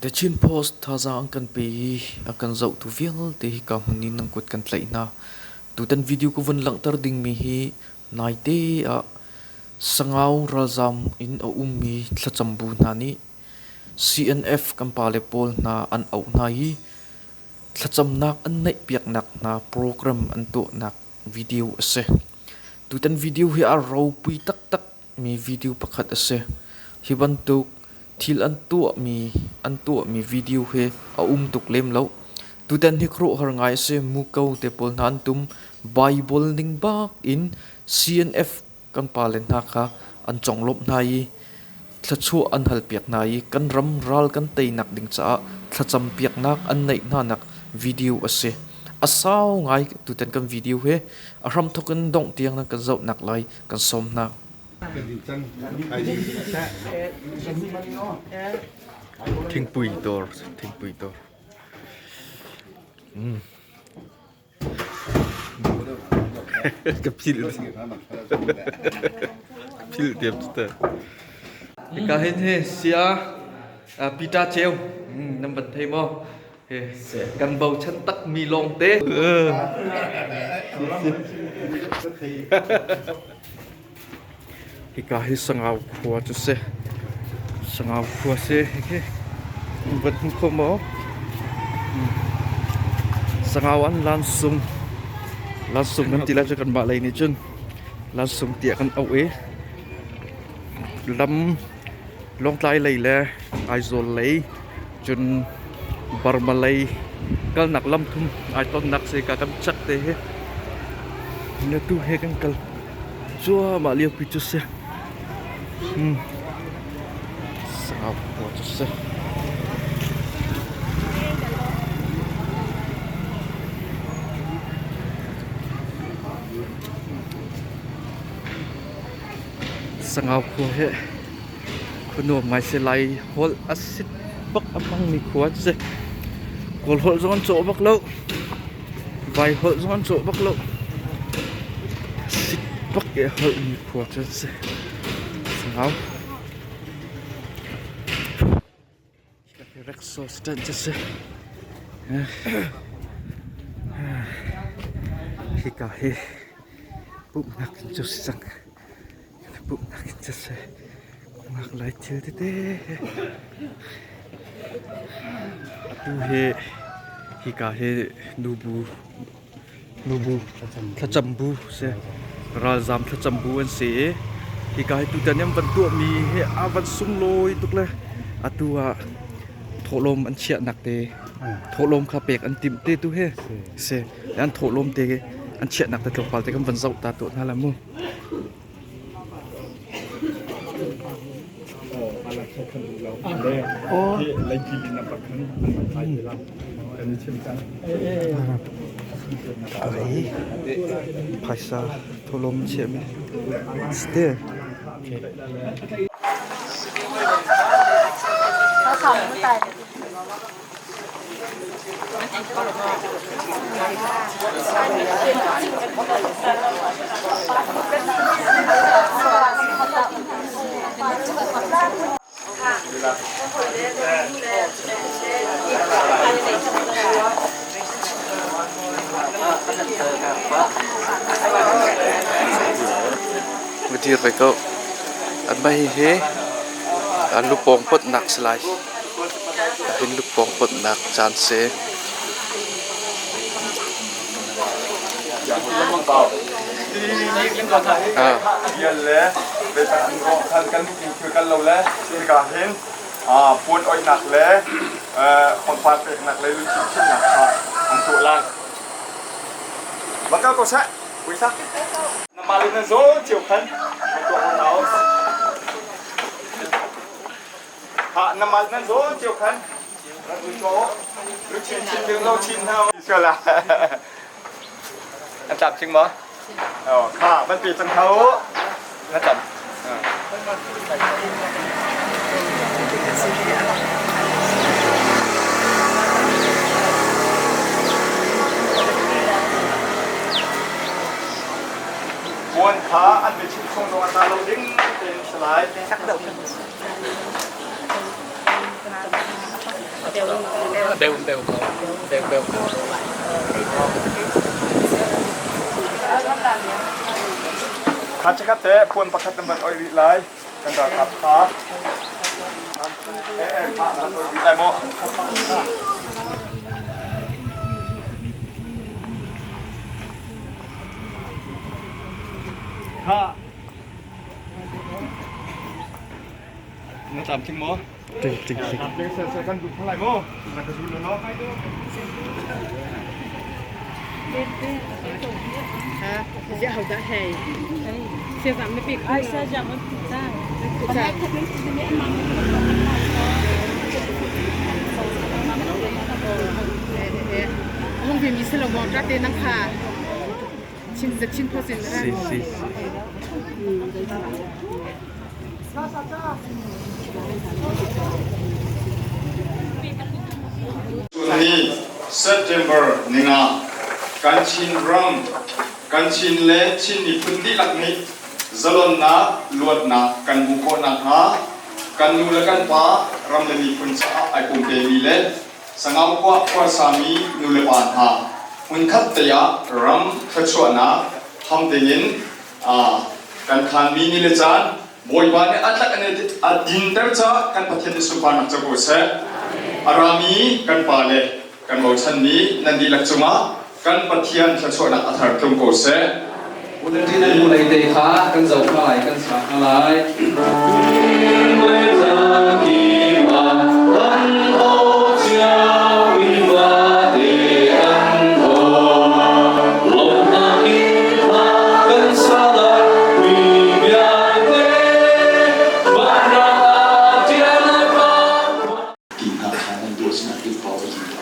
The Chin Post thazaang an kan pe i a kan zohtu vialte hika hmun in nan kut kan tlaih hna. Tutan video ka vun langhter dingmi hi naite ah Sangau ralzaam in a ummi thlacambu hna nih CNF kan pale pawl hna an auh hna i thlacamnak an neihpiaknak hna program an tuahnak video a si. Tutan video hi a ropui taktak mi video pakhat a si. Hi bantuk thil an tuahmi video hi a um tuk lem lo. Tutan hi khuaruahhar ngai a si. Muko te pawl hna an tum. Bible ning bak in CNF kan pale hna kha an conglawmh hna i thluachuah an halpiak hna i kan ram ral kan teinak ding caah thlacam piaknak an neih hnanak video a si. A sau ngai tutan kan video hi a hramthawk in dongh tiang nan kan zohnak lai kan sawm hna. Thingpui dawr, thingpui dawr. Ka philh. Ka philh diam cu teh. Hika hin hi sia Peter Ceu nan van thei maw? Kan bochan takmi lawngte. Hika hi Sangau khua cu si. Sangau khua si hikhi. Van hmu kho maw? Sangau an lansung. Lansung kan ti lai cu kanmah lei nih cun lansung tiah kan auh i lam Lawngtlai lei le Aizawl lei cun Burma lei kalnak lam thum ai tonnak si ka kan chak te hi na tu he kan kal cuahmah lio pi cu si. Sangau khua cu si. Sangau khua hi khua nuam ngai si. Lai holh a sit bak a hmangmi khua an si. Kawl holh zong an cawh bak lo. Vai holh zong an cawh bak lo. Sit bak i a holhmi khua cu an si. Sangau. Rexo stand cu si. Hika hi pumhnak in cu si cang. Pumhnak in cu si. Ngak lai thil tete. Atu hi hika hi nubu nubu thlacam bu si. Ralzam thlacam bu an si i hika hi tutan an van tuahmi hi a van sunglawi tuk le atu ah thawhlawm an chiahnak te thawhlawm kha pek an timh te tu hi si an thawhlawm te an chiahnak te tlawmpal te kan van zoh ta tuah hna la mu. Phaisa thawhlawm chiahmi si. Na dir ve ko. Mei hi lupawng potnak si lai. Hin lupawng potnak caan si. Puan oihnak le pangpar peknak le luchin thimnak kha an tuah lai. Bakal ko seh, puisa. Na mah le na zawn cio khan na tuah ko hna u. Ha, na mah na zawn cio khan rak lut ko. Luchin chin ding lo chin hna. Suala. An tlap ching maw? Oh, kha, van pe cang hna u. Na tam. Puan kha an biachim chung zong ah ta lo ding tein si lai. Beu beu ko. Beu beu ko. Kha chikkhat te puan pakhat nan van oi rih lai. Kan ralkap kha. Eh eh kha nan oi rih lai maw? Kha. Na tlamtling maw? Tling tling tling. Tlamtling sel sel kan duh thang lai maw? Na ka zul lo. Si si si. Ni September ninga kan Chin ram kan Chin le Chin miphun dihlak nih zalonnak luatnak kan hmuh khawh nakhnga kan nu le kan pa ram le miphun caah ai pumpemi le Sangau khua khuasami nu le pa hna hmunkhat te ah ram thluachuahnak ham dingin kan khanmi ni le caan Bawipa nih a tlak in a dinter caah kan Pathian nih sunparnak co ko seh. A rami kan pa le kan bochanmi nan dihlak cungah kan Pathian thluachuahnak a thar tlung ko seh. Unati nan mulei te kha kan zoh hna lai, kan sak hna lai. Ti hna kha nan duh sinah duh paoh a tlung ko.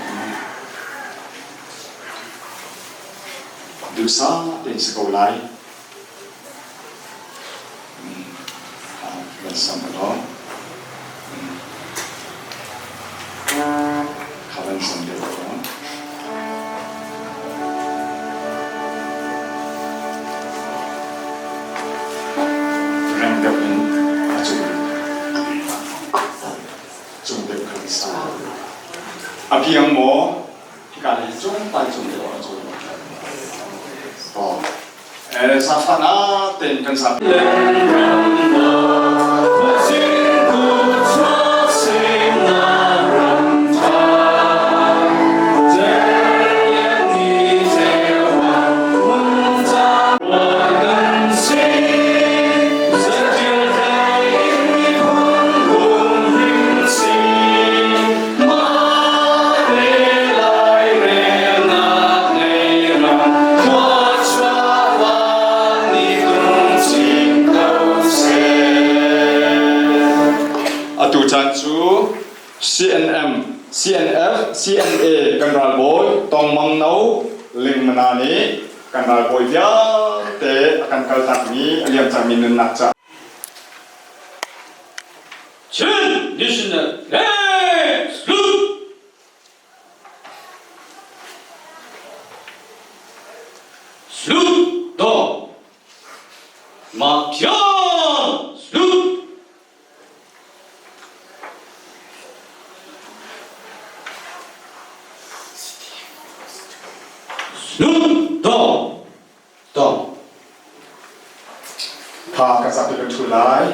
Duhsah tein si ko lai. Kan sam law. Kha van sam deuh law. Reng deuh in a cung cung deuh kha sa. A piang maw? Hika le cung tai cung deuh ah cun. Oh. Safana ten kan sa. Atu caan cu CNM, CNF, CNA kan ralbawi Tong Mang No Lingmana nih kan ralbawi vialte a kan kaltakmi a liam cangmi nunnak caah Chin National Flag Salute! Salute dong! Ma Pian Salute! Salute dong! Dong! Tha ka zapi ka ṭhu lai.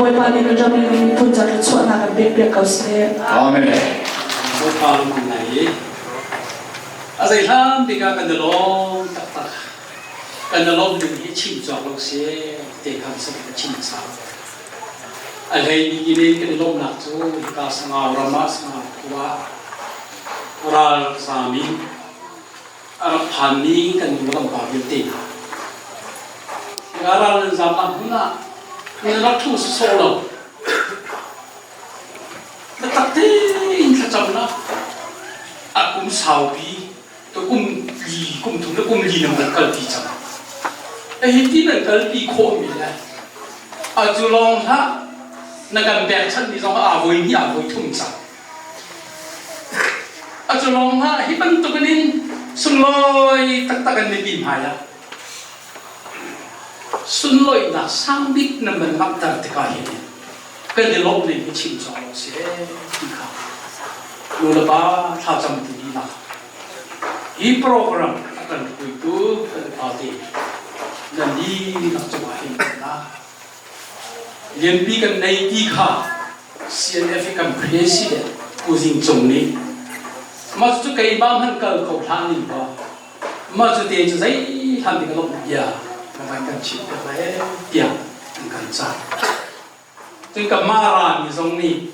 Bawipa nih kan ram le kan miphun ca thluachuahnak kan pekpiak ko seh. Amen. Bawipa lung ngai a zei hlan bik ah kan i lawm taktak. Kan i lawm ning hi chim cawk lo si te khan sak ka chim sa. A hlei bik in kan i lawmnak cu hika Sangau ram ah Sangau khua ral zami a rak phanmi kan nu le kan pa vialte hna. Hika ral nan zam ah hmun ah nan rak ṭhu sawsawh lo. Biatak tein thlacamnak a kum saupi to kum li kum thum le kum li nan rak kalpi cang. Hi ti nan kalpi khawhmi le a cu lawng hlah na kan pekchanhmi zong aa voi hnih aa voi thum cang. A cu lawng hlah hi bantukin in sunglawi taktak in mipi hmai ah sunlawihnak sang bik nan van langhter tikah hin kan i lawmh ning hi chim cawk lo si ti kha nu le pa thlacam ti lila hi program a kan hruaitu kan party nan dihlak cungah hin na lianpi kan nei ti kha CNF i kan president Pu Zing Cung nih mah cu keimah hmanh kal kho hlah ning kaw mah cu te cu zei hlan ti ka lawmh bia na van kan chimh piak lai tiah an kan cah. Cun ka mara mi zong nih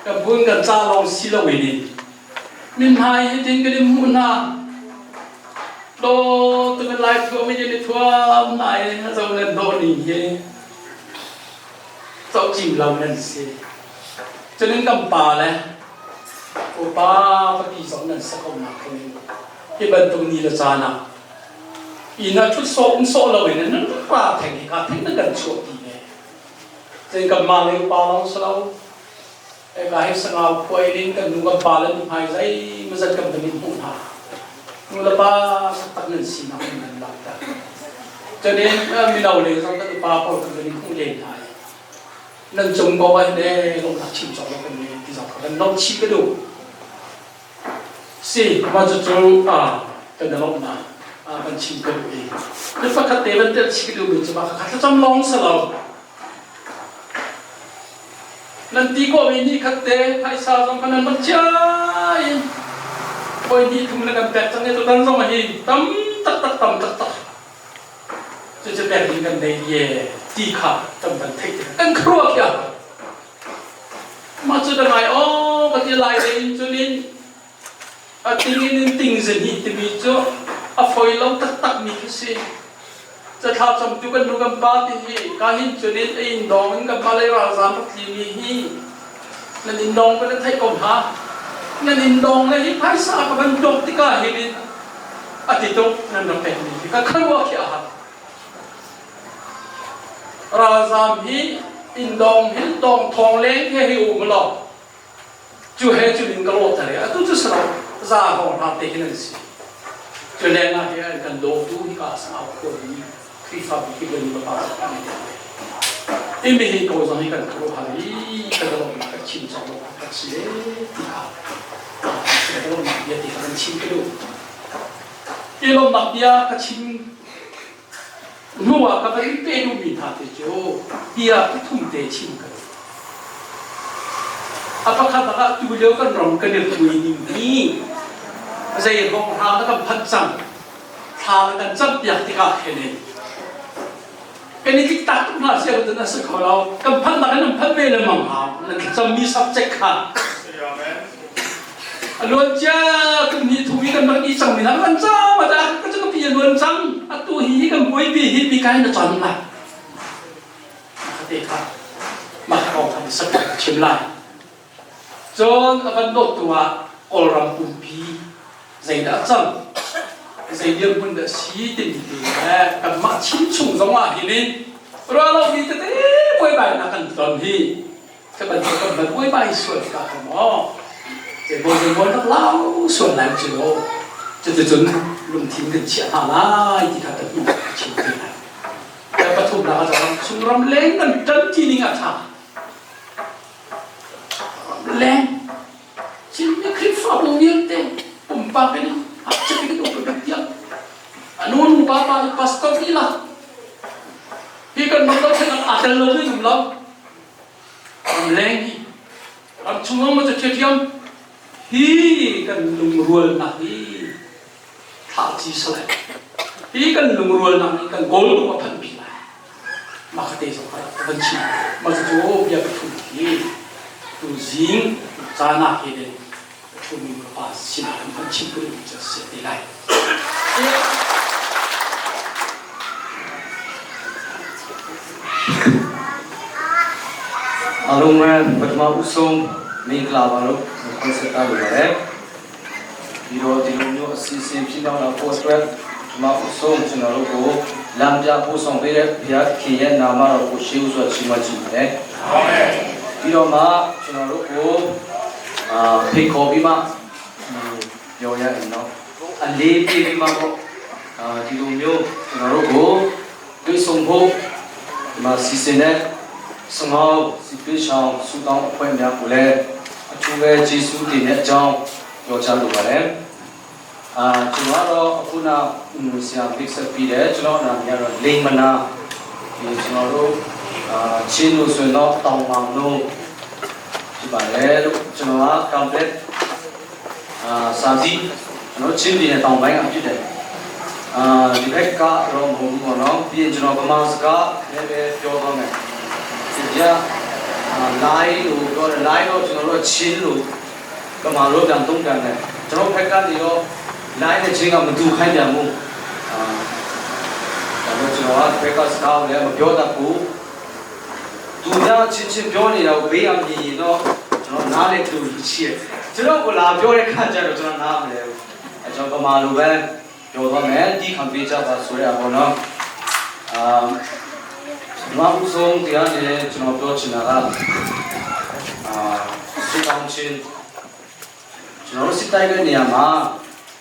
ka phun kan ca lawng si loin min hmai hi tin kan in hmuh hna Dawt kan lai thuam in i thuam nai a zo nan dawh ning hi zoh cim lo nan si. Cunin kan pa le upa papi zong nan sa ko nak khin hi bantuk ni le caan ah inn ah ṭhut sawh um sawh lo in nan ra theng hi ka theng nan kan chuah ti ve. Cun kan mah le upa lawng si lo Eka hi sangau khuai in kan nu kan pa le nu hmai zei mazat kan van in hmuh hna. Nu le pa taktak nan sinak in nan langhter. Cun in mino le zong kan upa pawl kan van in hmuh len hna i nan cung ko ah hin ee lawmhnak chim cawk lo kan ngei ti zong kha kan lawmh chih ka duh. Si, mah cucu kan i lawmhnak kan chim ka duh i na pakhat te van telh chih ka duhmi cu mah kha thlacam lawng si lo. Nan ti khawhmi ni khat te phaisa zong kha nan rak chia i voi hnih thum na kan pek cang i tutan zong hi tam taktak tam taktak cucu pek ding kan nei ye ti kha kan van theih tikah kan khuaruah khi a mah cu da ngai aw ka ti lai le in cun in a ting in in ting zahnih timi cu a foi lo taktak mi khi si. Cathla camtu kan nu kan pa ti hi ka hin cun in a inn dawng in kan pa lei ralzaam rak tli mi hi nan inn dawng kan theih ko hna. Nan inn dawng le hi phaisa ka van tuak tikah hin in a ti tuk nan rak pek mi hi ka kharuah khi a har. Ralzaam hi inn dawng hin dawng thawng leng he hi um law Cu he cun in ka lawh ter i atu cu salo za hawng hna te hin an si. Cu leng ah hi an kan dawtu hi ka sangau khua i Khrihfabu ki kan pa an i tel ve. Imi hi ko zong hi kan khuaruahhar i kan lawmhnak kan chim cawk lo kan si e ti kha kan lawmhnak bia ti kha kan chim ka duh. I lawmhnak bia ka chim hnu ah ka van pe duhmi hna te cu bia pathum te chim ka duh. A pakhat ah tu lio kan ram kan i hui ning hi zei hong hra na kan phanh cang thla na kan cam piak tikah khin in kan i tlik tak tuk hna sia kan a si kho lo kan phanh nak in an phanh ve lengmang hau nan thlacammi subject kha A luan cia kum hnih thum i kan rak i cang mi hna kan cam a ka cu ka pi a luan cang atu hi hi kan buaipi hi mi kai na chon lai ka te kha mah kong kha sak ka chim lai cun a van dawt tu ah kawlram pumpi zeidah a cang zei dirhmun dah si timi te le kanmah chim chung zong ah hin in ruah lo mi tete buaibainak kan ton hi Ka bantuk kan van buaibai sual tikah kha maw zeimaw zeimaw rak lau sual lai cu law cuticun lungthin kan chiah hna lai ti kha kan hmuh ka chim te lai. Ka pathumnak ah ram chung ram leng kan ṭan ti ning a ṭha. Ram leng Chinmi Khrihfabu vialte pumpak in a cek in upa tiang anu nu pa pa pastor lila hi kan ram lo aa tel lo mi um lo. Ramleng hi ramchung zong ma cu ṭhiaṭhiam hi kan lungrualnak hi thlah ci salai hi kan lungrualnak hi kan goal tuk a phanh pi lai mah ka te zong ka van chim mah cu bia pathum hi tu zing caan ah hi ṭhumi pa sinah kan van chim ko ding cu si te lai. အားလုံးပဲပထမဦးဆုံးမင်္ဂလာပါလို့ခေါ်ဆက်တာလိုပါတယ်ဒီတော့ဒီလိုမျိုးအစီအစဉ်ဖြစ်တော့လာဖို့အတွက်ပထမဦးဆုံးကျွန်တော်တို့ကိုလမ်းပြပို့ဆောင်ပေးတဲ့ဘုရားခင်ရဲ့နာမတော်ကိုရှေးဥစွာချီးမွမ်းချင်ပါတယ်အာမင်ပြီးတော့မှကျွန်တော်တို့ကိုအာဖိတ်ခေါ်ပြီးမှပြောရရင်တော့အလေးပေးပြီးမှပေါ့အာဒီလိုမျိုးကျွန်တော်တို့ကိုတွေ့ဆုံဖို့ဒီမှာစီစဉ်တဲ့ စငေါစီပိရှောင်းဆူတောင်းအဖွဲ့များကိုလည်းအထူးပဲကျေးဇူးတင်တဲ့အကြောင်းပြောချလိုပါတယ်။အာကျွန်တော်ကတော့အခုနောက်ဆရာဘစ်ဆက်ပြီးတယ်ကျွန်တော်နာမည်ကတော့လိမ္မနာဒီကျွန်တော်တို့အာချင်းလို့ဆိုရင်တော့တောင်မောင်လို့ဖြစ်ပါတယ်လို့ကျွန်တော်က complete အာစာစီကျွန်တော်ချင်းပြည်နယ်တောင်ပိုင်းကဖြစ်တယ်။အာဒီဘက်ကတော့မဟုတ်ဘူးပေါ့နော်ပြီးရင်ကျွန်တော်ဗမာစကားလည်းပဲပြောသွားမယ်။ ဒီကြလိုင်းလို့ပြောတယ်လိုင်းတော့ကျွန်တော်တို့ချင်းလို့ကမာလို့ပြန်တုံးပြန်တယ်ကျွန်တော်ဖက်ကနေတော့လိုင်းနဲ့ချင်းကမတူခိုင်းပြန်ဘူးအာဒါတော့ကျွန်တော်ကဖက်ကစကားကိုလည်းမပြောတတ်ဘူးသူများချင်းချင်းပြောနေတာကိုဘေးအောင်မြင်ရင်တော့ကျွန်တော်နားလေတူရှိတယ်ကျွန်တော်ကလာပြောတဲ့ခါကျတော့ကျွန်တော်နားမလဲဘူးအဲကျွန်တော်ဗမာလိုပဲပြောသွားမယ်ဒီခံပေးကြပါဆိုရပါတော့အာ ပထမဦးဆုံးတရားနဲ့ကျွန်တော်ပြောချင်တာကအာဆူတောင်းခြင်းကျွန်တော်တို့စစ်တိုက်တဲ့နေရာမှာ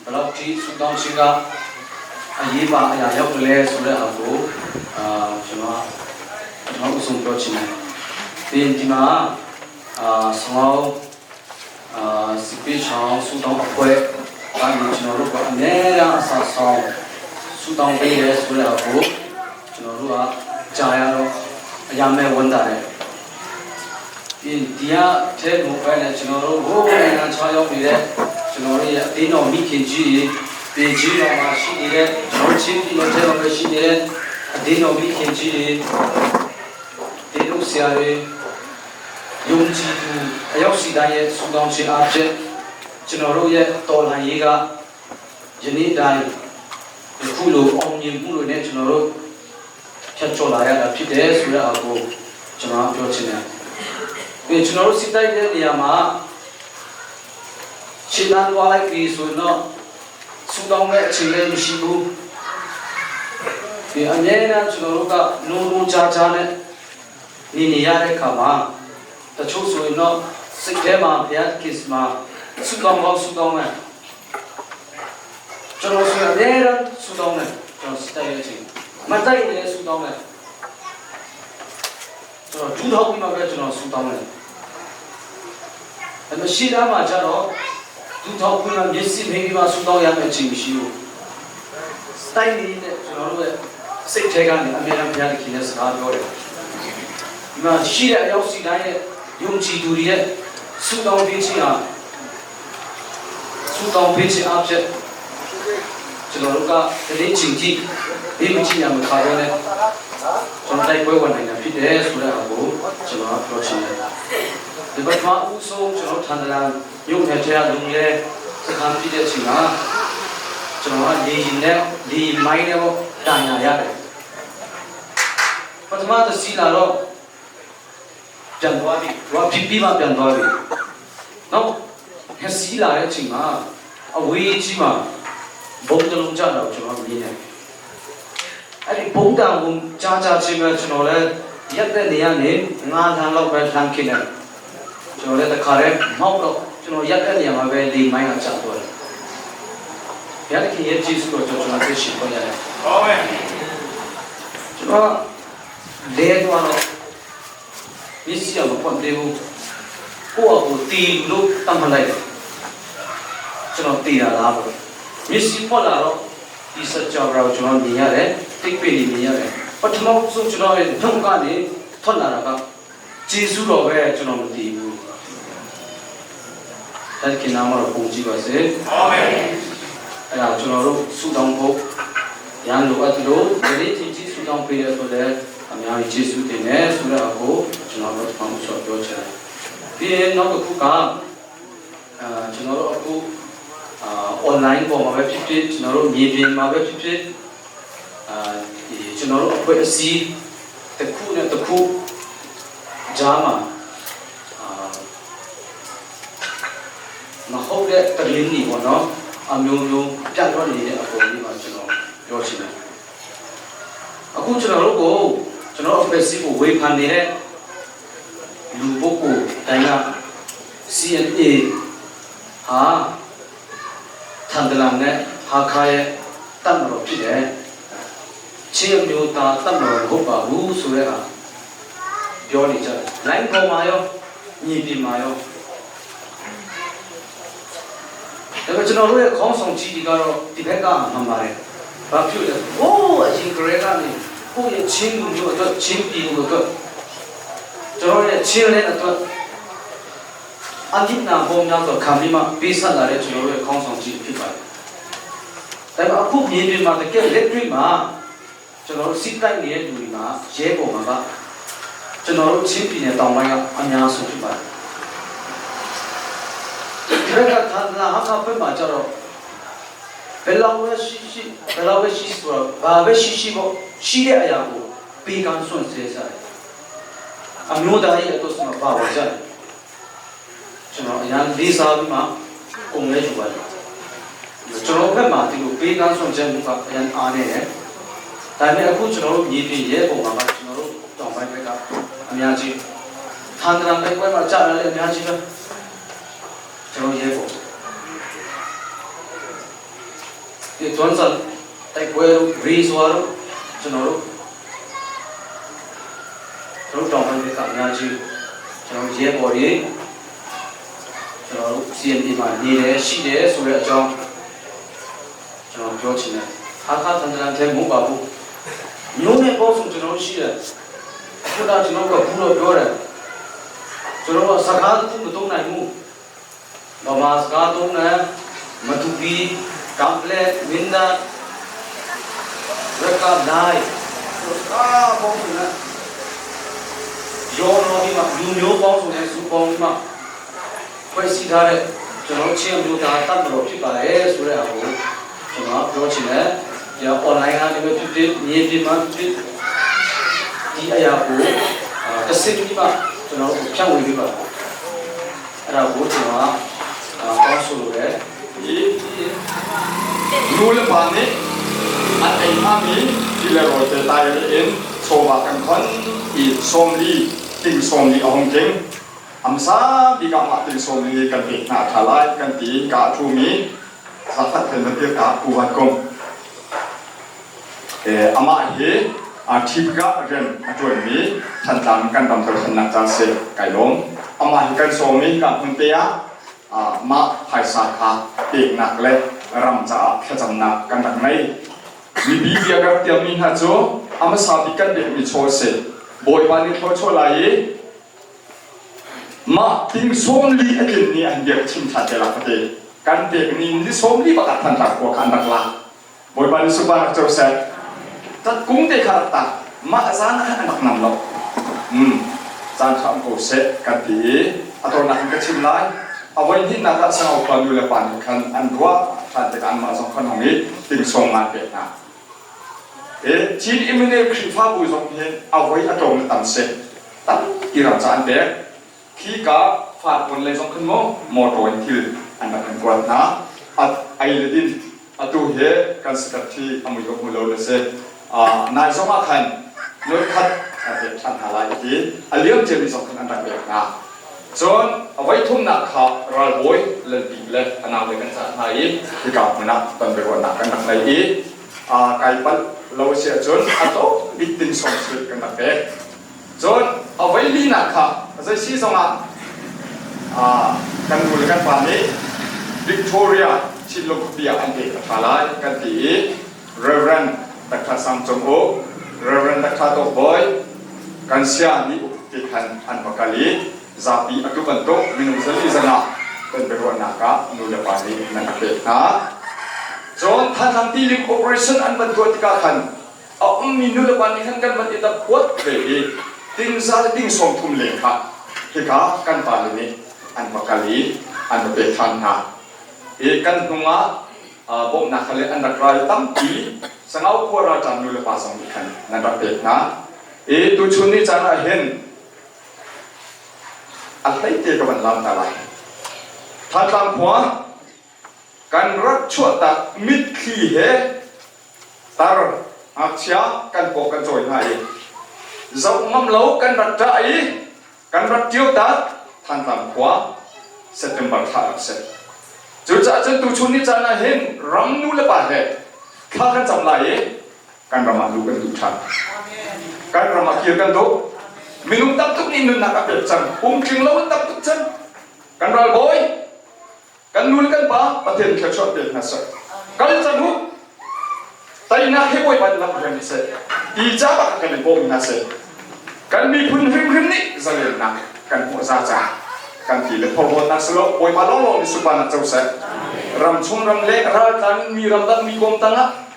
ဘယ်လောက်ကြီးဆူတောင်းခြင်းကအရေးပါအရာရောက်တယ်လဲဆိုတဲ့ဟာကိုအာကျွန်တော်ပထမဦးဆုံးပြောချင်တယ်။ဒီဒီမှာအာဆောင်းအာစပိချောင်းဆူတောင်းအဖွဲ့ကနေကျွန်တော်တို့ကအများအားအဆဆောင်းဆူတောင်းပေးရဲဆိုတဲ့ဟာကိုကျွန်တော်တို့က ကြာရတော့အရာမဲ့ဝန်တာတယ်ဒီဒီကထဲမပဲနဲ့ကျွန်တော်တို့ဟိုးနိုင်ငံခြားရောက်နေတဲ့ကျွန်တော်တို့ရဲ့အတင်းတော်မိခင်ကြီးတွေပေကြီးတော်မှာရှိနေတဲ့ကျွန်တော်ချင်းပြည်နယ်ထဲမှာပဲရှိနေတဲ့အတင်းတော်မိခင်ကြီးတွေတေတို့ဆရာတွေယုံကြည်သူအရောက်စီတိုင်းရဲ့ဆုတောင်းခြင်းအဖြစ်ကျွန်တော်တို့ရဲ့တော်လှန်ရေးကယနေ့တိုင်းယခုလိုအောင်မြင်မှုတွေနဲ့ကျွန်တော်တို့ ဖြတ်ကျော်လာရတာဖြစ်တယ်ဆိုတဲ့အကိုကျွန်တော်ပြောချင်တယ်။ဒီကျွန်တော်တို့စစ်တိုက်တဲ့နေရာမှာခြေလမ်းသွားလိုက်ပြီဆိုတော့ဆူတောင်းမဲ့အချိန်လည်းမရှိဘူး။ဒီအမြဲတမ်းကျွန်တော်တို့ကနိုးနိုးကြားကြားနဲ့နေနေရတဲ့အခါမှာတချို့ဆိုရင်တော့စိတ်ထဲမှာဘုရားကိစ္စမှာဆူတောင်းကောင်းဆူတောင်းမယ်ကျွန်တော်ဆိုရင်အမြဲတမ်းဆူတောင်းတယ်ကျွန်တော်စစ်တိုက်တဲ့အချိန် မတိုက်နေလဲဆူတောင်းတယ်ကျွန်တော်ဒူးထောက်ပြီးမှပဲကျွန်တော်ဆူတောင်းတယ်အဲ့မရှိသားမှာကျတော့ဒူးထောက်ပြီးမှမျက်စိဖိပြီးမှဆူတောင်းရမယ့်အချိန်မရှိဘူးတိုက်နေတဲ့ကျွန်တော်တို့ရဲ့စိတ်ထဲကနေအမြဲတမ်းဘုရားသခင်နဲ့စကားပြောတယ်ဒီမှာရှိတဲ့အရောက်စီတိုင်းရဲ့ယုံကြည်သူတွေရဲ့ဆူတောင်းပေးခြင်းဟာဆူတောင်းပေးခြင်းအဖြစ်ကျွန်တော်တို့ကတနေ့ချင်းကြည့် ဒီမချင်ရမခါရတဲ့ကျွန်တော်တိုက်ပွဲဝင်နိုင်တာဖြစ်တယ်ဆိုတဲ့ဟာကိုကျွန်တော်ပြောချင်တယ်ဒီဘက်မှာဦးဆုံးကျွန်တော်ထန်တလာရုပ်နဲ့ထဲကလူလဲစခန်းပြတဲ့အချိန်မှာကျွန်တော်ကလေရင်နဲ့လေမိုင်းနဲ့ပေါ့တန်ရရတယ်ပထမတစ်စီလာတော့ပြန်သွားပြီတော့ဖြစ်ပြီးမှပြန်သွားပြီနောက်ဟက်စီလာတဲ့အချိန်မှာအဝေးကြီးမှာဘုံတလုံးကြတော့ကျွန်တော်မြင်တယ် အဲ့ဒီဘုံတန်ကိုကြားကြားချင်းပဲကျွန်တော်လည်းရက်တဲ့နေရာနေငါးထန်းလောက်ပဲလှမ်းခင်းတယ်ကျွန်တော်လည်းတခါတည်းမောက်တော့ကျွန်တော်ရက်တဲ့နေရာမှာပဲလေမိုင်းကကျသွားတယ်ဘုရားသခင်ရဲ့ကျေးဇူးတော်ကြောင့်ကျွန်တော်သိရှိပေါ်ရတယ် အာမင် ကျွန်တော်လဲသွားတော့မျက်စိကမပွင့်သေးဘူးကိုယ့်အကိုတီလို့တတ်မှတ်လိုက်တယ်ကျွန်တော်တီတာလားပေါ့မျက်စိပွက်လာတော့ဒီစကြောက်တော့ကျွန်တော်မြင်ရတယ် တိတ်ပိနေမြင်ရတယ်ပထမဆုံးကျွန်တော်ရဲ့နှုတ်ကနေထွက်လာတာက ကျေးဇူးတော်ပဲကျွန်တော်မသိဘူးတခင်နာမတော်ပုံကြည့်ပါစေအာမင်အဲ့ဒါကျွန်တော်တို့ဆုတောင်းဖို့ရန်လိုအပ်လို့ဒီနေ့ချင်းချင်းဆုတောင်းပေးရဆိုတဲ့အများကြီးကျေးဇူးတင်တယ်ဆိုတော့အခုကျွန်တော်တို့ပေါင်းချောပြောချင်တယ်ပြီးရင်နောက်တစ်ခုကအာကျွန်တော်တို့အခုအာ online ပေါ်မှာပဲဖြစ်ဖြစ်ကျွန်တော်တို့မြေပြင်မှာပဲဖြစ်ဖြစ်အာဒီကျွန်တော်တို့အဖွဲ့အစည်းတစ်ခုနဲ့တစ်ခုကြားမှာအာမဟုတ်တဲ့တရင်တွေပေါ့နော်အမျိုးမျိုးပြတ်တော့နေတဲ့အပေါ်ကြီးမှာကျွန်တော်ပြောချင်တယ်အခုကျွန်တော်တို့ကိုကျွန်တော်အဖွဲ့အစည်းကိုဝေဖန်နေတဲ့လူပုဂ္ဂိုလ်တိုင်းက CNA ဟာထန်တလန်နဲ့ဟာခါရဲ့တတ်မတော်ဖြစ်တယ်ချင်းမျိုးသားတတ်မတော်မဟုတ်ပါဘူးဆိုတဲ့ဟာပြောနေကြတယ်လိုင်းပေါ်မှာရောညီပြင်မှာရောဒါပေမဲ့ကျွန်တော်တို့ရဲ့ခေါင်းဆောင်ကြီးတွေကတော့ဒီဘက်ကမှန်ပါတယ်ဘာဖြစ်လဲအိုးအရင်ကလေးကနေကိုယ့်ရဲ့ချင်းလူမျိုးအတွက်ချင်းပြည်လူအတွက်ကျွန်တော်ရဲ့ချင်းလဲအတွက်အနိနာဘုံများဆိုခံပြီးမှပေးဆက်လာတဲ့ကျွန်တော်တို့ရဲ့ခေါင်းဆောင်ကြီးဖြစ်ပါတယ်။ဒါပေမဲ့အခုမြေပြင်မှာတကယ်လက်တွေ့မှာကျွန်တော်တို့စီးတိုက်နေတဲ့လူတွေမှာရဲပေါ်မှာကကျွန်တော်တို့ချင်းပြည်နယ်တောင်ပိုင်းကအများဆုံးဖြစ်ပါတယ်။ဒီဘက်ကသန္တာဟာခဘက်မှာကျတော့ဘယ်လောက်ပဲရှိရှိဘယ်လောက်ပဲရှိဆိုတော့ဘာပဲရှိရှိပေါ့ရှိတဲ့အရာကိုပေးကမ်းစွန့်စေစားတယ်။အမျိုးသားရဲ့အတွက်ဆိုတော့ဘာဝကြတယ်။ ကျွန်တော်အရန်လေးစားပြီးမှကုန်လဲယူပါတယ်ကျွန်တော်ဘက်မှာဒီလိုပေးကမ်းဆောင်ချက်မှုကအရန်အားနေတယ်ဒါပေမဲ့အခုကျွန်တော်တို့မြေပြင်ရဲပုံမှာကကျွန်တော်တို့တောင်ပိုင်းဘက်ကအများကြီးထန်တရံတိုက်ပွဲမှာကြာတယ်လည်းအများကြီးပဲကျွန်တော်ရဲပုံဒီတွန်းစတိုက်ပွဲတို့ရီဇွာတို့ကျွန်တော်တို့ကျွန်တော်တောင်ပိုင်းဘက်ကအများကြီးကျွန်တော်ရဲဘော်တွေကျွန်တော်တို့ CNA မှာနေတယ်ရှိတယ်ဆိုတဲ့အကြောင်းကျွန်တော်ပြောချင်တယ်ဟာခါတန်တန်တဲ့မဟုတ်ပါဘူးမျိုးနဲ့ပေါ့ဆိုကျွန်တော်ရှိတယ်အခုတော့ကျွန်တော်ကဘူးတော့ပြောတယ်ကျွန်တော်ကစကားတခုမသုံးနိုင်ဘူးဗမာစကားသုံးတယ်မတူပီကမ်ပလက်ဝင်းဒါရကနိုင်စကားပေါင်းစုနဲ့ရောရောပြီးမှလူမျိုးပေါင်းစုနဲ့စုပေါင်းပြီးမှဖွဲ့စည်းထားတဲ့ကျွန်တော်ချင်းမျိုးသားတတ်တော်ဖြစ်ပါတယ်ဆိုတဲ့ဟာကိုကျွန်တော်ပြောချင်တယ်ဒီ online ကနေပဲဖြစ်ဖြစ်မြေပြင်မှာဖြစ်ဖြစ်ဒီအရာကိုတစ်စစ်ပြီးမှကျွန်တော်ဖြန့်ဝေပေးပါအဲ့ဒါကိုကျွန်တော်ကတောင်းဆိုလိုတယ် ဒီนูle pa nih an ei hngami ti le rawl te tai in chawva kan khon i sawmli ting sawmli a hung tling amsa bik ah mah ting sawmli kan pek hna tha lai kan ti ka thumi zakhat hen na tir ka pu van kong amah hi thipka rian a ṭuanmi Thantlang kan ram dothlennak caan si kai lawm amah hi kan sawm i ka hmun te ah mah phaisa kha peknak le ram caah thlacamnak kan rak ngei mipi bia ka rak tiammi hna cu a hmasa bik kan pekmi chaw a si Bawipa nih thluachuah lai i mah ting 40 a tlin ni an biak chim ṭhan te la ka ti kan pek ni ni 40 bak ah Thantlang khua kha an rak lak Bawipa nih sunpar rak co seh tat kung te kha rak tak mah zan ah khan an rak nam lo caan ṭha um ko seh kan ti i a tornak in ka chim lai a voi hnihnak ah Sangau khua nu le pa nih khan an ruah ṭhan tikah anmah zong khan hong i ting sawm ngan pek hna Chin Immanuel Khrihfabu zong hin a voi a tlawm tam si tampi ram ca an pek khi ka farkawn lei zong khan maw motor in thil an rak kan kuat hna ai le din atu hi kan secretary a mui ka hmu lo le si nai zong ah khan noi khat a pek ṭhan hna lai ti a liam ciami zong khan an rak pek hna cun a voi thumnak kha ralbawi lalpi le a nau le kan cah hna i hika hmun ah ton biaruahnak kan rak ngei i kai palh lo si ahcun a tlawm bik ting sawm suit kan rak pek cun a voi linak kha zei si zongah kan nu le kan pa nih Victoria Chinlung khuapi ah an pek a ṭha lai kan ti i Reverend Dr. Sang Cung Uk, Reverend Dr. Tawk Bawi, kan sia nih ti khan an va kal i zapi atu bantuk minung zali zanga kan biaruahnak ah nu le pa nih nan rak pek hna. Cun Thantlang tilim operation an van tuah tikah khan a ummi nu le pa nih khan kan van i dap kuat ve i tingza le ting sawm thum leng kha hika kan pale nih an va kal i an va pek ṭhan hna. I kan hnung ah bawmhnak kha le an rak ral tampi Sangau khua ralṭam nu le pa zong nih khan nan rak pek hna. I tuchun ni caan ah hin a hleite ka van lam ta lai. Thantlang khua kan rak chuahtak mitthli he tar ngakchia kan paw kan cawi hna i zoh ngam lo kan rak ṭah i kan rak ṭio tak Thantlang khua September thla rak si. Cucaah cun tuchun ni caan ah hin ram nu le pa he thla kan cam lai i kan ram ah luh kan duh ṭhan. Kan ram ah kir kan duh. Minung tam tuk nih nunnak a pek cang. Pumtling lo in tam tuk cang. Kan ralbawi, kan nu le kan pa Pathian thluachuah pek hna seh. Kal cang u. Teinak hi Bawipa nih lam hruai hna seh. Ti ca bak kan in bawm hna seh. Kan miphun hrimhrim nih zalennak kan hmuh za ca kan ti le phorhlawtnak si lo Bawipa lawnglawng nih sunparnak co seh. Ram chung ram le raltlang in mi ramdang mi kawm tangah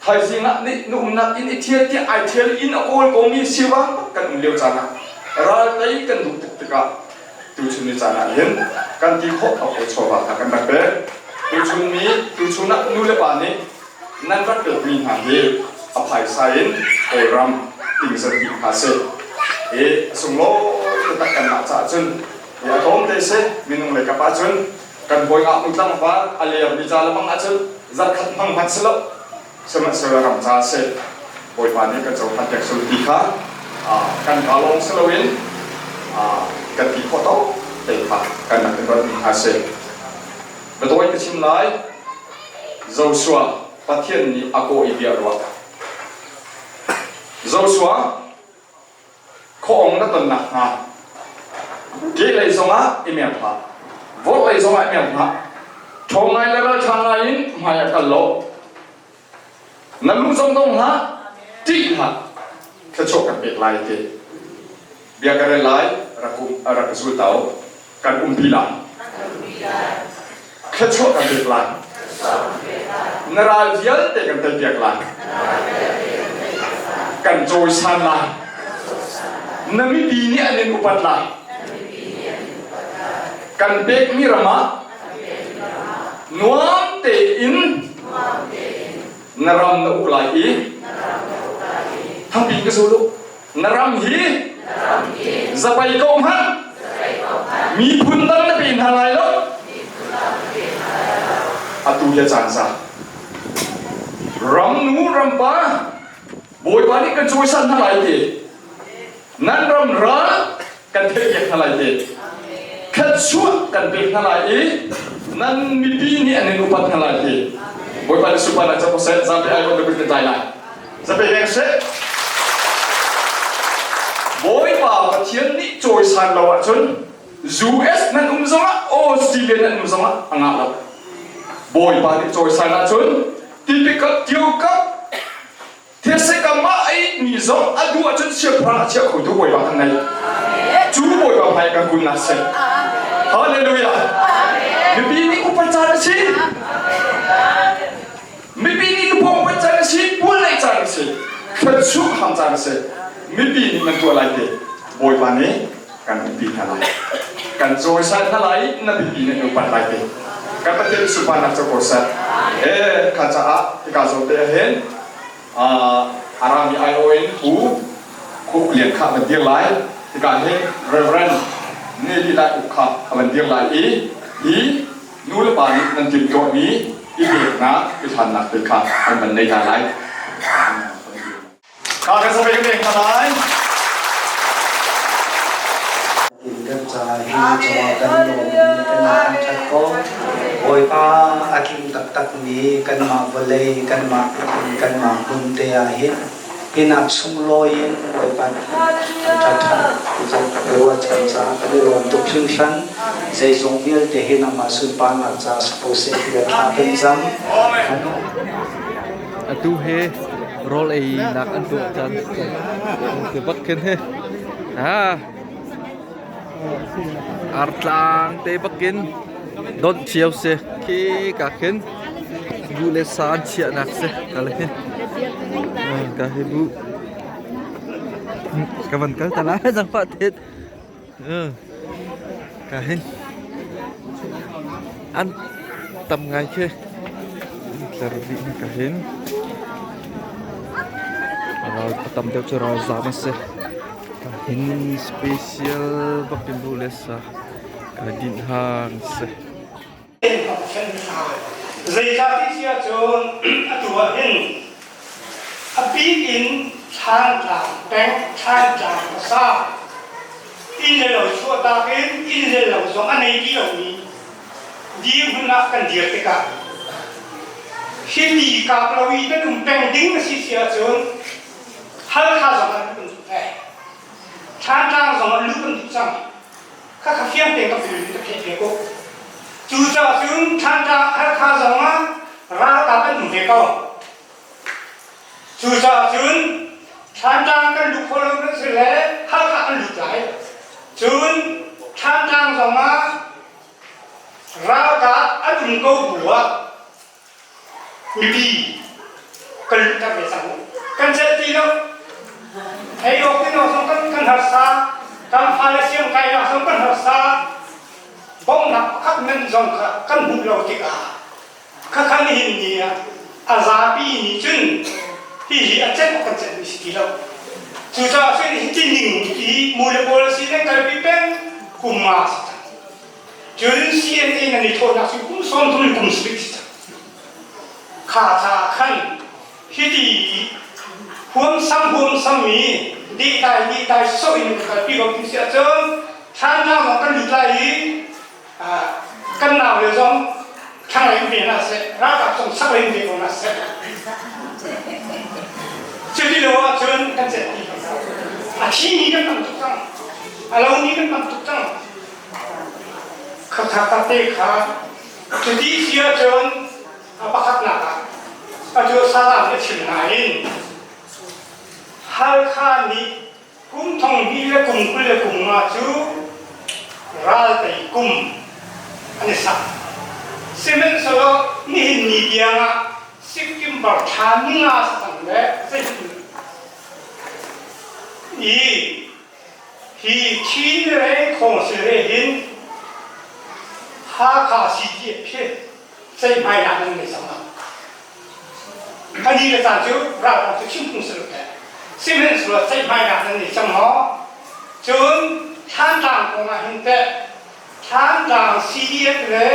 Thaizing ah nih na umnak inn i thial tiah ai thial inn a kawl komi sivang kan um lio caan ah ral tei kan duh tuk tikah tuchun ni caan ah hin kan ti khawh tawk le chawva kha kan rak pek. Tuchun mi tuchun ah nu le pa nih nan rak pekmi hna hi a phaisa in Kawlram tingzat dih hna seh. Hi a sunglawi taktak kanmah caah cun hi a tlawmte si minung lei kap ahcun kan bawi ngaknu tlangval a leermi ca lebang ahcun zarkhat hmang hmanh si lo sihmanhsehlaw ram ca a si Bawipa nih kan cohlan piak sul ti kha kan ka lawng si loin kan ti khawh tawk te kha kan rak in ruatmi hna si. Biatawi ka chim lai Joshua Pathian nih a kawh i bia ruah Joshua Khuaawng na ton nakhnga kehlei zongah i mer hlah, vorhlei zongah i mer hlah. Ṭhawng ngai le ralṭha ngai in hmai ah kal law na lu zong dong hlah, ṭih hlah, thluachuah kan pek lai ti. Bia ka rel lai, rak um, rak ka zul tau, kan umpi lai. Thluachuah kan pek lai. Na ral vialte kan teipiak lai. Kan cawisan lai. Na mipi nih an in upat lai. Kan pekmi ram ah nuam tein na ram na uk lai i thangpi ka zul u. Na ram hi zapai ko hmanh miphun dang na pe hna lai lo. Atu hi a caan sa. Ram nu ram pa Bawipa nih kan cawisan hna lai ti. Nan ram ral kan theihpiak hna lai ti. Thluachuah kan pek hna lai i nan mipi nih an in upat hna lai ti. Bawipa nih sunparnak cang ko seh, zapi ai kan kan tlai lai. Zapi veng seh. Bawipa Pathian nih cawisan lo ahcun US nan um zongah Australia nan um zongah a ngah lo. Bawipa nih cawisan ahcun tipikap tiokap these kam ah ei mi zong a duh ahcun siangpahrang a chiah khotu Bawipa kan ngei. Cu Bawipa hmai kan kun nak seh. Hallelujah. Mipi nih upat caan a si. Mipi nih lupawng panh caan a si, pual neih caan a si, thluachuah ham caan a si. Mipi nih nan tuah lai te Bawipa nih kan umpi hna lai. Kan cawisan hna lai i na bipi nih nan upat lai te. Kan Pathian sunparnak co ko seh. Eh, kha caah hika zawn te ah hin Arami aiawh in Pu Khuk Lian kha van dir lai. Hika hin Reverend Nelly Lai Uk kha a van dir lai i hi nu le pa nih nan timhtuahmi i peknak i hlannak te kha an van nei hna lai. Kha kan sabai kan hna lai. Kan ca hi cungah kan lawm i kan thangṭhat ko. Bawipa a tling taktak mi kanmah vawlei kanmah inn kanmah hmun te ah hin hinak sunglawi in Bawipa thangṭhat ṭhan ti cu ruahchan caah kan i lawm tuk hringhran. Zeizong vialte hi nangmah sunparnak caah si ko seh tiah thla kan cam. Atu he rawl ei nak an tuah caan ti bak khin he. Ha. Artlang te bakin donh cio si. Khi ka khin bu le sa an chiahnak si. Ka le hin. Ka hi bu. Ka van kal ta lai zang pa tet. Ka hin. An tam ngai khi. Tlar dih ka hin. Ral tam deuh cu ralzam a si. Ka hin special bak in bu le sa ka din hang si. Zeicahti si ahcun atu ah hin a bik in Thlantlang peng Thlantlang khuasa inn le lo chuahtak in inn le lo zong a nei ti lomi dirhmun ah kan dir tikah hiti kap lo i kan um peng ding a si si ahcun Halkha zong an kan duh ve. Thlantlang zong an luh kan duh cang. Khakha fiang tein ka pul ka pheh ve ko. Cucaah cun Thlantlang Halkha zong ah ralkap an um ve ko. Cucaah cun Thlantlang kan luh khawh lo nan si le Halkha kan lut lai. Cun Thlantlang zong ah ralkap an um ko bu ah mipi kan luhter ve cang kan celh ti lo ei awk tin awk zong kan kan harsa kan fale siang kai nak zong kan harsa bawmhnak pakhat men zong kha kan hmuh lo tikah khakha nihin ni ah a zapi nih cun hihi a celh awk kan celh mi si ti lo cucaah cun hi ti ning hi mu le pawl si nan kalpi peng kum nga si cang Cun CNA nan i thawhnak cu kum 30 in kum sarih si cang. Kha ca khan hiti huamsam huamsam mi dehtai dehtai so in kan kalpi ko ti si ahcun thlanlang ah kan lut lai i kan nau le zong thlanglei um ve hna seh ralkap zong chaklei um ve ko hna seh cuti lo ahcun kan celh ti a thi mi kan tam tuk cang a lo mi kan tam tuk cang Khakha te kha cuti si ahcun a pakhatnak ah atu salam na chim nain Halkha nih kum thong hnih le kum 25 cu raltei kum an i sak. Sihmanhsehlaw nihin ni tiangah Sikkim bar thla ni nga si cang le zeitin i Hi Chin le Khawngsil he hin Hakha CDF hi ceihmainak nan ngei cang lo. A ni le caan cu ralkap cu chim phung si lo teh. Sihmanhsehlaw ceihmainak nan ngei cang maw? Cun Thantlang kong ah hin teh Thantlang CDF le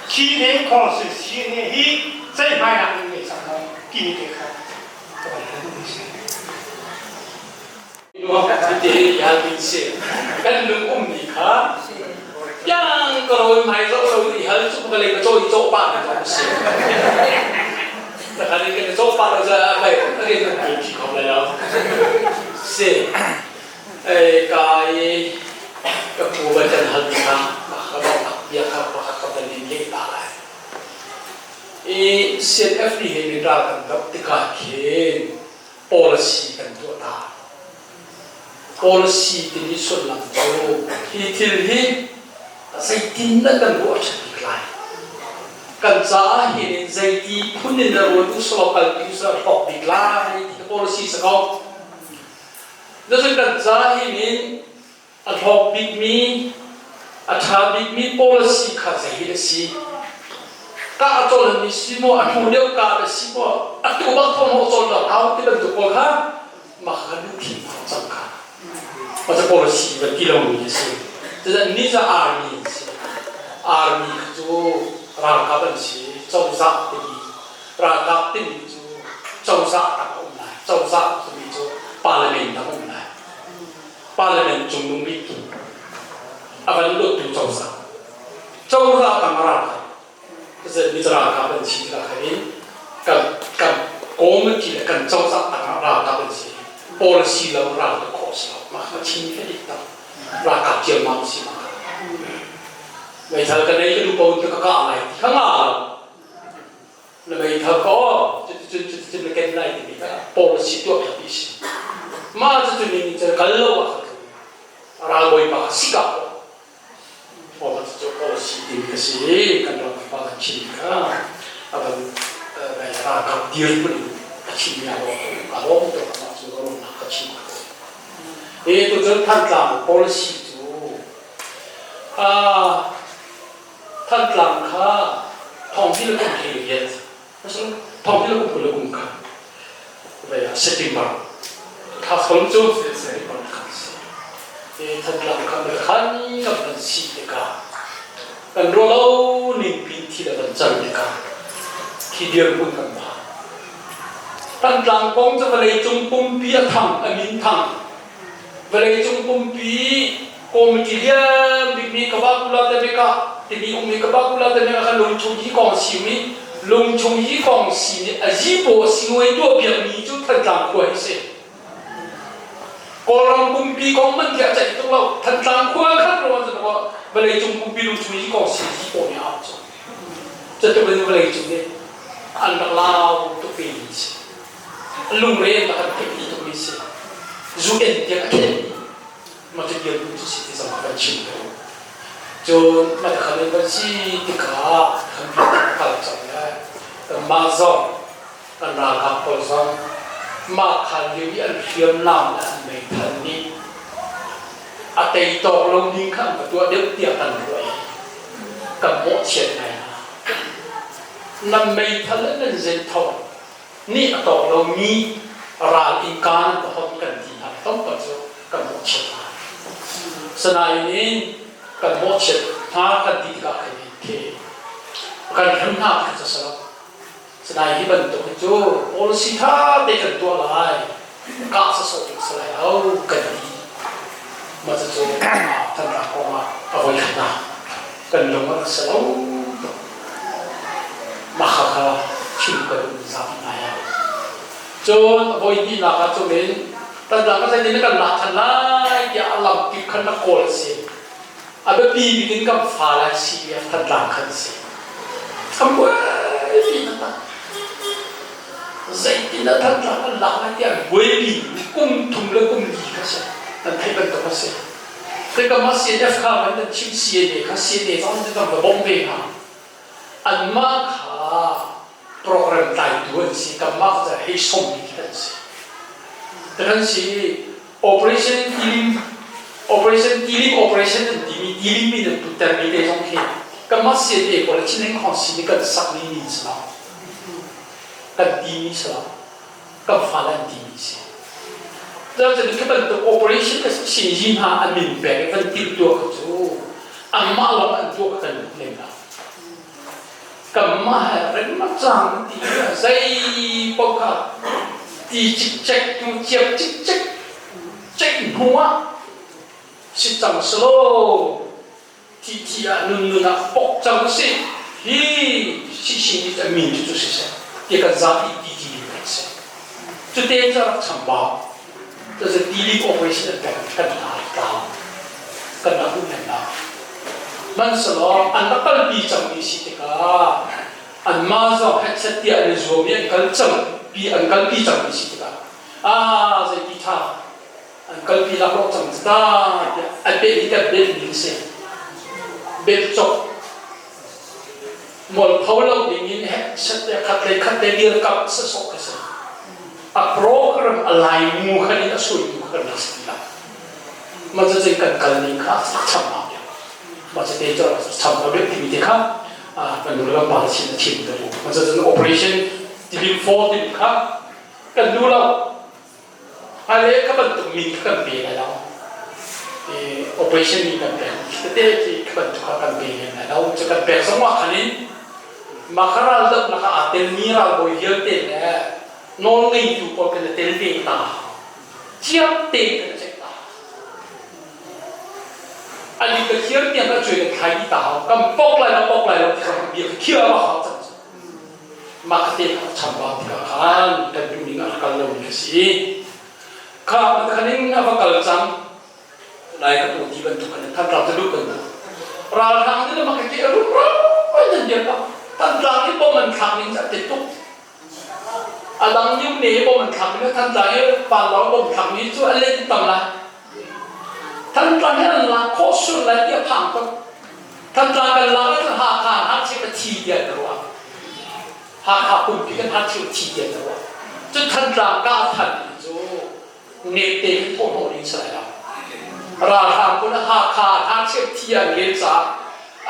Chin Council CNA hi ceihmainak nan ngei cang maw? Timi te kha ka van hal duhmi si. Kan lung ummi kha piang ka rawl hmai zoh lo i hal cu ka lei ka caw i caw pa na ka si. Takhan in kan caw pa lo ca kai ka rian kan tuan khi kho lai lo. Si ka i ka pu ba can hal mi kha ka bang bia kha pakhat ka van in leh ta lai. I CNF ni he min ral kan doh tikah khin policy kan tuah ta. Policy timi sullam cu hi thil hi zeitin dah kan ruah ṭhat bik lai? Kan caah hin zeiti phun in dah ruat usulaw kalpi usulaw hlawk bik lai ti policy si ko. Cun kan ca hin in a hlawk bikmi, a ṭha bikmi policy kha zei hi a si? Kah a cawlmi si maw, a hnu deuh kah a si maw, atu bak thawng cawl lo hau ti bantuk pawl kha mah kha lungthin hau cang kha. Mah cu policy van ti lomi a si. Cucaah ni cu army an si. Army kha cu ralkap an si, cozah timi ralkap timi cu cozah tak a um lai. Cozah timi cu parliament tak a um lai. Parliament cungnung bik a van dawttu cozah cozah tang ralkap mi ralkap an si tikah khan kan kan committee le kan cozah tang ah ralkap an si policy lo ral tu khawh si lo mah kha chin fe dik tak ralkap ciammam si ma meithal ka nei ka du po ka ka lai ti kha nga lo Na meithal ka aw cuticun cuticun na ken lai timi kha policy tuah kha ti si. Mah cucu ning cun kal lo ah kha. Bawipa si ka ko ma cu policy timi ka si kan ram pa kan chim kha avan vai ralkap dirhmun in a chim mi a lawm tuk amah cu lawmnak ka chim ko e tu cun Thantlang policy cu Thantlang kha thawngpi le kum he riat thawngpi le kum le kum kha vai September thla thol cu September kha si e Thantlang kha khan kan kan si tikah kan rualo ning pin thi le kan cal tikah khi dirhmun kan phan. Thantlang kong cu vawleicung pumpi a thang, a min thang. Vawleicung pumpi committee lian bikmi Kabakula Temeka timi ummi Kabakula Temeka kha lungchung hi kong simi lungchung hi kong si nih a zipaw sinuai tuah piakmi cu Thantlang khua hi si. Kawlram pumpi kong man khi a ceih tuk lo. Thantlang khua khat ruang cu vawleicung pumpi lungchung hi kong si zipaw nih a au cu. Cutluk in vawleicung nih an rak lau tuk ve mi si. Lungre an rak kan theih tuk mi si. Zu en tiang a khen ma cu dirhmun cu si ti zong kan chim ko. Cun ma khan in kan si tikah kan bi kal cang le kanmah zong kan ralkap pawl zong mah khan lio i an hriamnam le an meithal nih a tei tawk lo ning kha an va tuah deuh tiah kan ruah i kan mawhchiat ngai hna. Nan meithal le nan zenthor nih a tawk lomi ral innka nan va hon kan ti hna tlawmpal cu kan mawhchiat hna. Sanain in kan mawhchiat hna kan ti tikah khin the kan hrem hna kha cu si lo. Sanain hi bantuk hi cu policy tha te kan tuah lai kah sawsawh ding si lai lo kan ti. Mah cucu kan rak kong ah a voikhatnak kan lung a si lo tuk. Mah kha chim ka duh zapi ngai ah. Cun voi hnihnak ah cun in kan rak zeitin kan lak than lai tiah a lam kip khan rak kawl a si. A biapi bik in kan fa lai CDF Thantlang khan si. Kan buaipi taktak. Zeitin dah Thantlang kan lak lai tiah buaipi kum thum le kum li kha si. Kan theih bantuk a si. Tikam ah CNF kha man nan chim CNA kha CNA zong nan kan va bawmh ve hna. Anmah kha program tlaitu an si. Kanmah kha hei sawmmi khi kan si. Kan si Operation Tilim Operation Tilim Operation an timi Tilim min an puttermi te zong khi kanmah CNA pawl le Chin Khawngsi nih kan sakmi min si lo. Kan timi si lo. Kan fale an timi si. Cun khi bantuk operation ka si yi hna an min pek i van timhtuah kha cu anmah lawng an tuah kha kan duh lem lo. Kanmah he rengmang cang ti zei paoh kha ti cikcek tu ciap cikcek ceih hnu ah si cang selaw thi thi ah nun nun ah pok cang si hi si si ni cu min cu si seh ti kan zapi ti ti mi kan si cu te cu rak chambau cu ti operation an kan kan tlau kan rak duh men lo Hmanhsehlaw an rak kalpi cangmi si tikah anmah zong hetchet tiah an i zuam i an kal cang pi an kalpi cangmi si tikah ah zeiti ṭha an kalpi laklawh cang ta tiah an peh hi kan bel ning si bel cok mualpho lo ding in hetchet tiah khat le khat le dirkamh sawsawh ka si a program a laimu khan in a suaitu kha kan rak si ti lo. Mah cucu kan kal ning kha a cham hau deuh. Mah cu te cu cham hau deuh timi te kha kan nu le kan pa chin a chim ka duh. Mah cucu operation tilim 4 timi kha kan duh lo. Hmailei ka bantuk min kha kan pe lai lo. Operation min kan pek tete khi ka bantuk kha kan pe lem lai lo. Cu kan pek zong ah khan in mah kha ral dohnak ah aa telmi ralbawi vialte le nawl ngeitu pawl kan i tel ve ta. Ciap tein kan ceih ta. Ali ka thiar tiang ka cuai kan thlai dih ta hau. Kan pok lai lo pok lai lo ti zong bia ka khiar a hau cang cu. Mah ka te kha chambau tikah khan kan duh ning a kal lo mi ka si. Kha khanin a va kal cang. Lai ka tu ti bantuk kan than ral ta duh kan Ralhrang nih mah ka ke rum ro nan dia pa. Thantlang hi bom an thlak ning ca te tuk. A dang nih ne bom an thlak mi Thantlang hi panlawng bom thlak mi cu a let tam lai. Thantlang hi an la. sual lai ti a phang tuk. Thantlang kan lak ahcun Hakha ngakchia ka thi tiah na ruah. Hakha pumpi kan ngakchia thi tiah na ruah. Cun Thantlang kah than cu nepte kan thawhhnawh ding si lai lo. Ralhrang pawl Hakha ngakchia thi an rel caah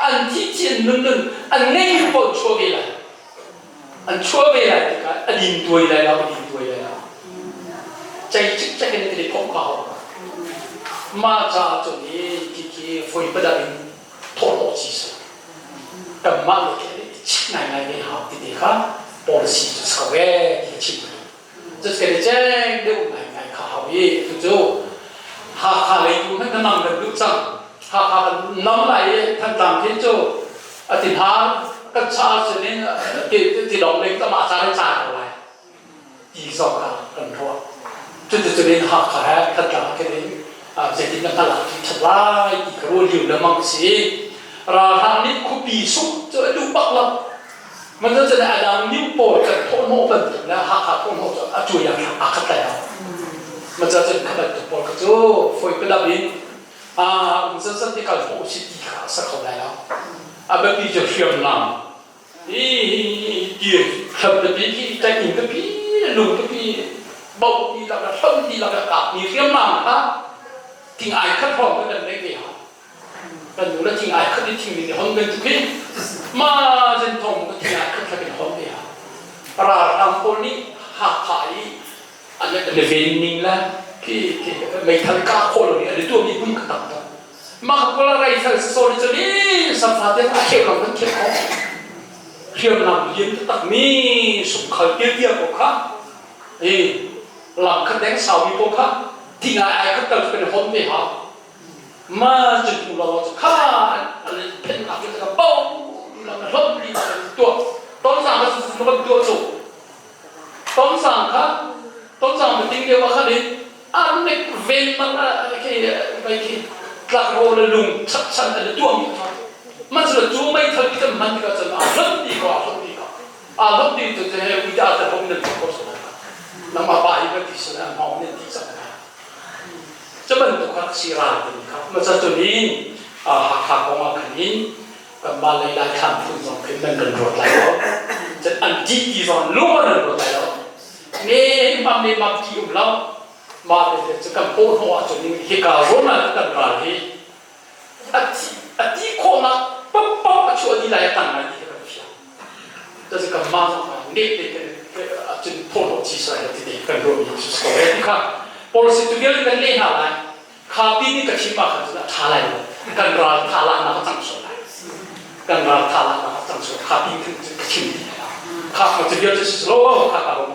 an thi thi an nun nun an ngei pawl chuah ve lai. An chuah ve lai tikah a din tuai lai lo, a din tuai lai lo. Cei cikcek in kan i phomh kha hau. Mah caah cun hi khi voi padat in thawhhlawh ci si. Kanmah le khi chik ngaingai ve hau ti te kha policy cu si ko ee ti ka chim. Cu kan i ceng deuh ngaingai kha hau i cucu Hakha lei tu hmanh kan nam kan duh cang. Hakha kan nam lai i Thantlang khi cu a ti hna kan cha sin in ti dong lei tamah ca le ca ko lai ti zong kha kan ruah. Cuticun in Hakha he Thantlang khin in zeitin na hmalak ti ṭhat lai ti ka ruah lio lengmang si. Ralhrang nih khuapi sungh cu a duh bak lo. Man cu cun a dang new pawl kan thawhhnawh bantuk le Hakha thawhhnawh cu a cuai ah a khat lai lo. Man cu cun kha bantuk pawl kha cu foi padap in a um zanzan ti kal hnawh si ti kha a sa kho lai lo. A biapi cu hriamnam hi ti hram pipi khi tlaih inn pipi lung pipi boh ti lak hram ti lak kap mi hriamnam kha thing ai khat hrawng kan nei ve ha. Kan nu le thing ai khat i thing nih hon bantuk hi ma zen thong ka thing ai khat thlakin hon ve ha. Ralhrang pawl nih Hakha i an le ven ning le khi meithal kah khawh lo nih an i tuahmi hmun kha tam tuk. Mah kawla rifle sawsawh nih cun i samfa te a kheuh lo kan kheuh khawh. Hriamnam lian taktak mi sungkhal tiatia ko kha i lam khat deng saumi pawl kha thing ai ai khat tal kan hon ve ha. Ma cu tu lo cu kha an phen nak cu ka bo lam hlom li tuah ton sang kha su kan tuah cu ton sang kha ton sang ma ting deuh kha ni an nek ven man khi mai khi tlak ro le lung chak chan an tuah mi kha man su cu mei thal ki man ka chan a hlom ti ko a hlom ti ko a hlom ti tu he wi da ta hom nan ko so na ma pa hi ka ti so na hong ne ti sa Cu bantuk kha si ral timi kha hmasa cun in Hakha kong ah khan in kanmah lei Laithlam phun zong khin nan kan ruat lai lo. Cun an ṭih ti zong lung an ruat lai lo. Nemmam nemmam ti um lo. Mah te cu kan pawhhnawh ahcun hika zawn ah kan ral hi a ti khawhnak paohpaoh a chuah dih lai a tang lai ti kha kan fiang. Cucu kanmah zong kha neh te cun thawhlawh chi sai ti te kan ruahmi cu si ko eh ti kha policy tu vialte kan leh hna lai. Kha pi nih ka chim ah khan cun a ṭha lai lo. Kan ral tha laknak a cang sual lai. Kan ral tha laknak a cang sual. Kha pi khin cun ka chim ti lai. Kha cu vialte si lo kha ka ro.